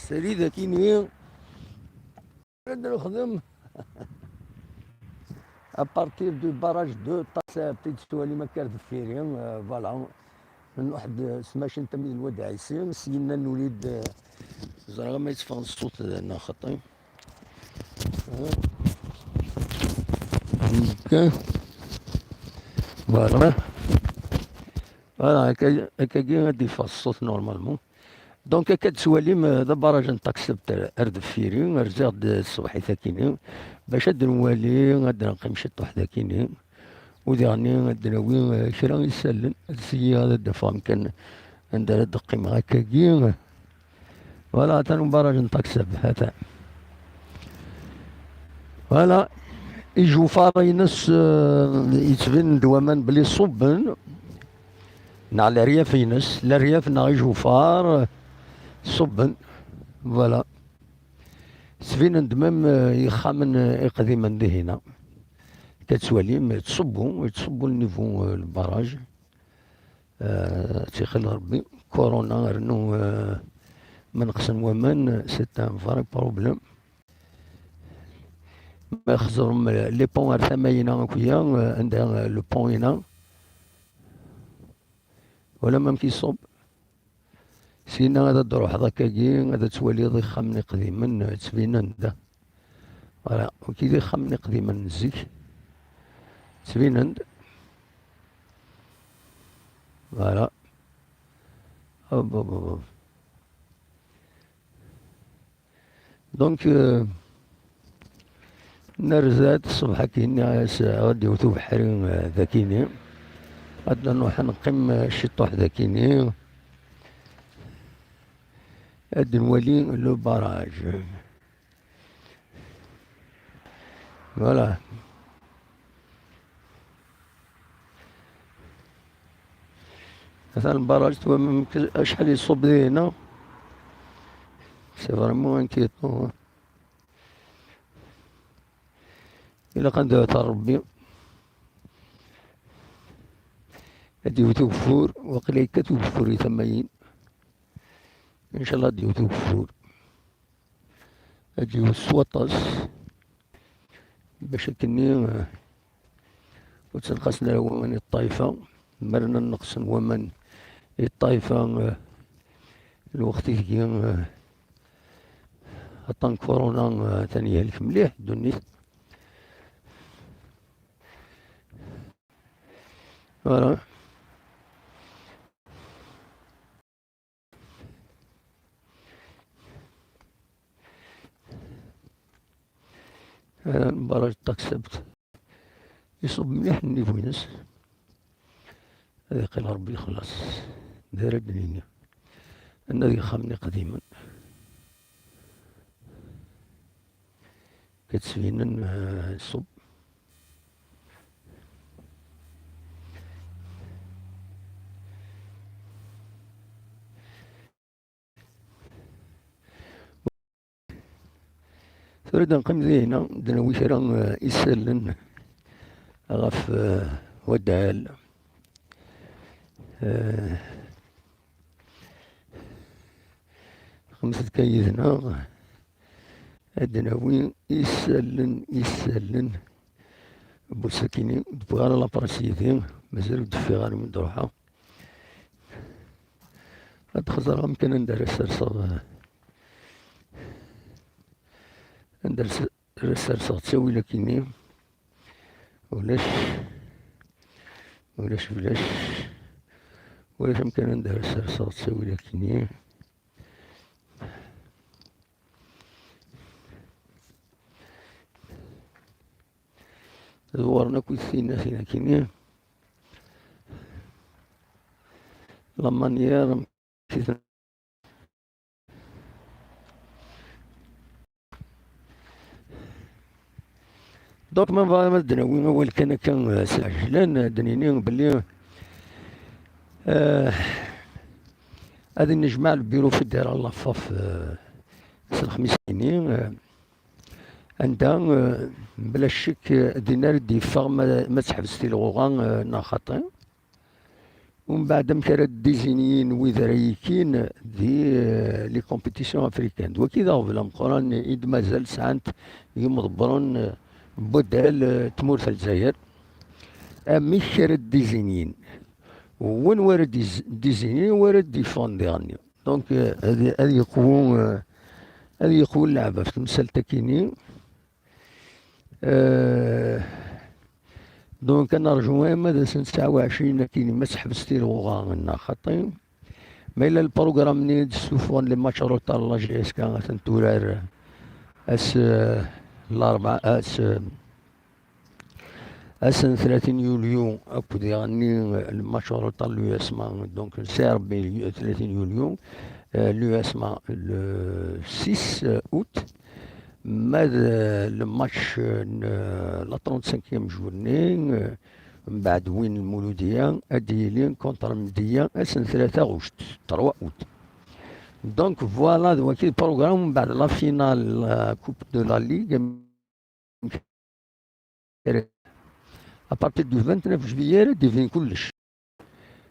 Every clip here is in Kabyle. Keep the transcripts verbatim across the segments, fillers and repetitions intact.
Srid akini ad nexdem à partir du barrage de Taxabt i d-tettwalim akka ar deffir-i, euh, voilà. Nruḥ-d s tmacint am d Lwad Ɛisi, syenna nuli-d, euh, ẓriɣ ma yetteffeɣ ṣṣut neɣ xaṭi. Ok. Voilà. Voilà, akka, akkagi ad d-yeffeɣ ṣṣut normalement. Donc, akka d-tettwalim, euh, d abaraj n Taxabt ar, ar deffir-i, rziɣ-d ṣṣbeḥ-it akini, bac ad nwali, ad d-neqqim ciṭuḥ dakini, u diɣenni ad d-nawi, euh, kra isallen, ad syiɣ ad d-afeɣ amkan anda ara d-qqimeɣ akkagi. Voilà, atan ubaraj n Taxabt, atan. Voilà, ijufar-ines, euh, yettbin-d waman belli ṣubben, neɣ leryaf-ines, leryaf neɣ ijufar, euh, ṣubben. Voilà. Ttbinen-d même, euh, ixxamen, euh, iqdimen dihina. Akka tettwalim, yettṣubbu, yettṣubbu le niveau, euh, le barrage. Euh, ttixil Rebbi, corona, rnu, euh, ma neqsen waman, c'est un vrai problème. Ma xẓurem, euh, les ponts ar tama-ina akya, euh, anda, euh, le pont-ina, wala ma amek iṣub. Sina ad d-ruḥeḍ akkagi, ad twaliḍ ixxamen iqdimen, euh, ttbinen-d. Voilà, wagi d ixxamen iqdimen n zik. Ttbinen-d. Voilà. Hop, hop, hop, hop. Donc, euh, nerza-d ṣṣbeḥ akini, ad d-iwet ubeḥri, euh, dakini. Ad nruḥ neqqim, euh, ciṭuḥ dakini. Ad nwali le barrage. Voilà. Atan le barrage, twamem acḥal yeṣub dina. C'est vraiment inquiétant, hein. Ilaq ad ndewwet ar Rebbi. Ad d-iwet ugeffur, waqila yekkat ugeffur i tamayin. Incallah ad d-iwet ugeffur. Ad d-iwet s waṭas. Bac akkenni, eh, ur ttenqasen ara waman i ṭṭaifa. Mi ara nneqsen waman i ṭṭaifa, eh, lweqt i tgi, eh, aṭṭan corona, eh, atan yehlek mliḥ ddunit. Voilà. Hada baraj Taxabt. Iṣub mliḥ nnivu-ines. Ad iqqil Ṛebbi ixelleṣ. D ara d-nini. Anna d ixxamen iqdimen. Ad ttbinen, eh, ṣṣub. Tura ad neqqim dinna, ad d-nawi kra, eh, isallen ɣef, eh, waddal. Eh, xemset kan yid-neɣ, ad d-nawi isallen, isallen. Busakini, ur d-wwiɣ ara la presse yid-i, mazal ur d-ffiɣ ara mi d-ruḥeɣ. Ad xeẓreɣ amkan anda ara serseɣ, anda ara s-, ara serseɣ ttawil akini. Ulac, ulac, ulac, ulac amkan anda ara serseɣ ttawil akini. Dewwren akk tinatin akini. La manière. Donc, ma nebɣa ad d-nawi awal kan akka, eh, s ɛejlan, ad d-nini belli, eh, ad nejmeɛ le bureau fédéral la FAF, eh, s lexmis-nni, eh, anda, eh, bla ccek, eh, din ara d-yeffeɣ ma, ma teḥbes tilɣuɣa, eh, neɣ xaṭi. Umbeɛd, amek ara d-dizinin wid ara yekkin di, eh, les compétitions africaines? D waki d aɣbel ameqqran i d-mazal sɛant yimḍebbren, eh, n waddal, eh, tmurt n Lezzayer. Amek ara d-dizinin? Wanwa ara d-iz-, d-izinin, wa ara d-yeffɣen diɣenni? Donc, eh, ad, ad yeqwu, eh, ad yeqwu lɛeb ɣef temsalt-akini. Eh, donc, ad nerǧu arma d ass n tesɛa u ɛecrin akini, ma teḥbes tilɣuɣa neɣ xaṭi. Ma yella lprogram-nni i d-ssufɣen les matchs retard n la J S K, atan turar ass, eh, Larebɛa, ass, eh, ass n tlatin yulyu, akked diɣenni, eh, le match retard n l'U S M A, donc, n C R B, thirty yulyu, eh, l'U S M A le six août, ma d, eh, le match n, eh, la trente-cinquième journée, eh, mbeɛd win n Lmuludiya, ad d-yili contre Mdiya ass n tlata ɣuct, trois août. Donc, voilà, d waki le programme, mbeɛd la finale, la Coupe de la Ligue, à partir du vingt-neuf juillet, ad d-ibin kullec.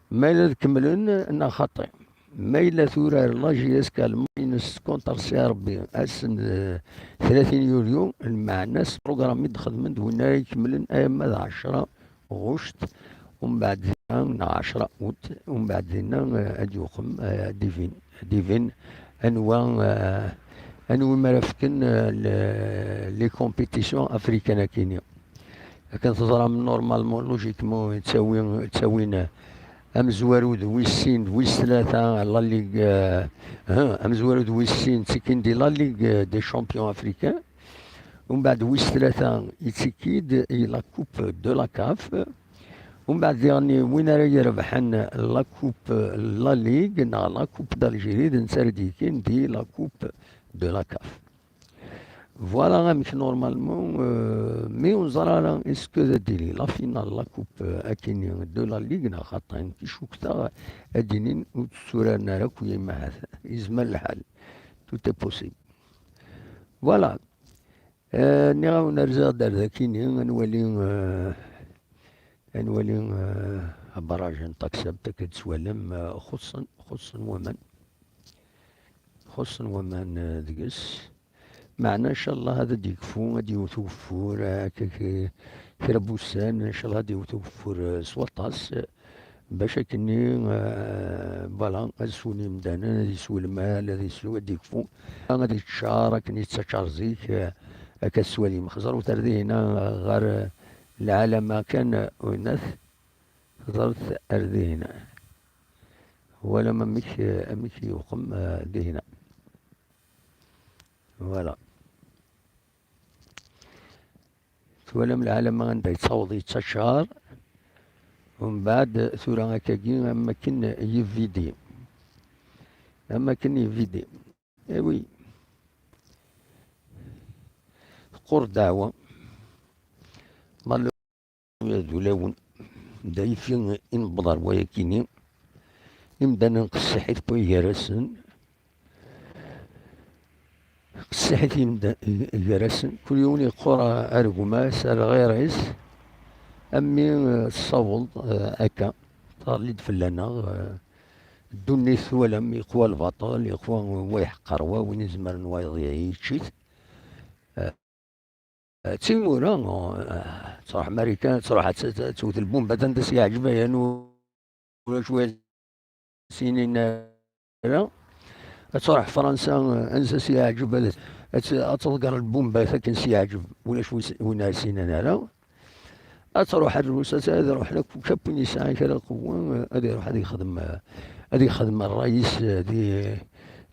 Ma yella ad kemmlen neɣ xaṭi. Ma yella turar la J S K lmatch-ines contre C R B ass n, eh, tlatin yulyu, lmeɛna s programme i d-xedmen d win ara ikemmlen arma d ɛecra ɣuct, umbeɛd dinna, neɣ ɛecra août, umbeɛd dinna, eh, ad yuqem, eh, ad d-ibin, ad d-ibin anwa, eh, anwa mi ara fken, eh, le-, les compétitions africaines-akini. Akken teẓram, normalement, logiquement, yettawi, ttawin, eh, amezwaru d wis sin d wis tlata, la Ligue, eh, eh, amezwaru d wis sin ttikkin di la Ligue, eh, des champions africains. Umbeɛd wis tlata yettikki-d i la Coupe de la CAF. Umbeɛd diɣenni win ara irebḥen la Coupe, la Ligue neɣ la Coupe d'Algérie, d netta ara d-yekkin di la Coupe de la CAF. Voilà amek normalement, euh, mi ur neẓri ara est-ce que ad d-tili la finale, la Coupe, euh, akini de la Ligue neɣ xaṭi, nekk cukkteɣ ad d-inin ur tturaren ara akk yimahatan. Yezmer lḥal. Tout est possible. Voilà. Eh, nniɣ-awen rziɣ-d ar dakini, ad nwali, eh, ad nwali, eh, abarraj n Taksabt, akka d-twalam, eh, xuṣṣen, xuṣṣen waman. Xuṣṣen waman, eh, deg-s. Meɛna, ncallah, ad d-yekfu, ad d-yewwet ugeffur, eh, akka k-, kra n wussan, ncallah, ad d-yewwet ugeffur, eh, s waṭas, eh, bac akkenni, eh, voilà, ad swen yimdanen, ad isw lmal, ad isw, ad ikfu, ad iččar akken yettaččar zik, eh, akka teswalim. Xeẓrut ar dihina, eh, ɣer, eh, lɛalama kan, eh, winnat, xeẓret ar dihina. Walam amek, eh, amek yuqem, eh, dihina. Voilà. Twalam lɛalama anda yettaweḍ yettaččar, umbeɛd tura akkagi am akken yividi. Am akken yividi. Eh oui. Teqqur ddeɛwa. Mallu d ulawen. D ayefki i newweḍ ɣer wayakini. Imdanen qessiḥit wway gar-asen. Qessiḥit imda-, gar-asen. Kul yiwen yeqqur ar gma-s, ar lɣir-is. Am mi, eh, tessaweḍ, eh, akka. Teɣli-d fell-aneɣ, eh, ddunit twalam, yeqwa lbaṭel, yeqwa wa iḥeqqer wa, win izemren wayeḍ yečč-it. Eh, d timura, eh, truḥ Marikan, truḥ ad t-, ad tewwet lbumba anda s-yeɛǧeb, ayen ulac wi s-yinin ara. Ad truḥ Fransa, eh, ansa s-yeɛǧeb, ad, ad t-, ad tḍegger lbumbat akken s-yeɛǧeb, ulac wi s-, win ara s-yinin ara. Ad truḥ ar Rrusa, ad ruḥen akk, akk win yesɛan kra n lqewwa, ad iruḥ ad yexdem, ad yexdem ṛṛay-is di,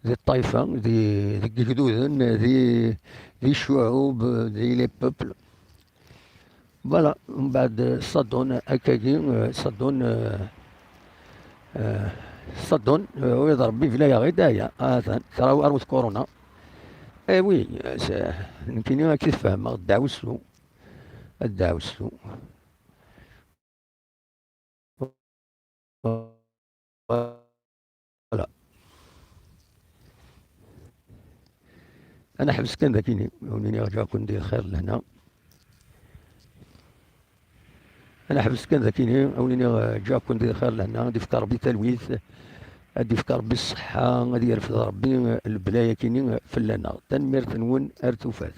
di ṭṭayfa, di, deg yegduden, di, di ccuɛub, di les peuples. Voilà, mbeɛd, ça donne, akkagi, ça donne, euh, euh, ça donne, euh, oui, d Ṛebbi bla yaɣ-id aya, atan, taraw arut corona. Eh oui, c'est, nekkini akka i t-fehmeɣ, ddeɛwessu. Ad ddeɛwessu. Voilà. Ad neḥbes kan dakini, ur nini ṛǧaken di lxir lehna. Neḥbes kan dakini, a wen-iniɣ, eh, ǧǧiɣ-ken di lxir lehna, ad d-ifk Ṛebbi talwit, ad d-ifk Ṛebbi ṣṣeḥḥa, ad yerfed Ṛebbi, eh, lebla-yakini, eh, fell-aneɣ. Tanemmirt-nwen, ar tufat.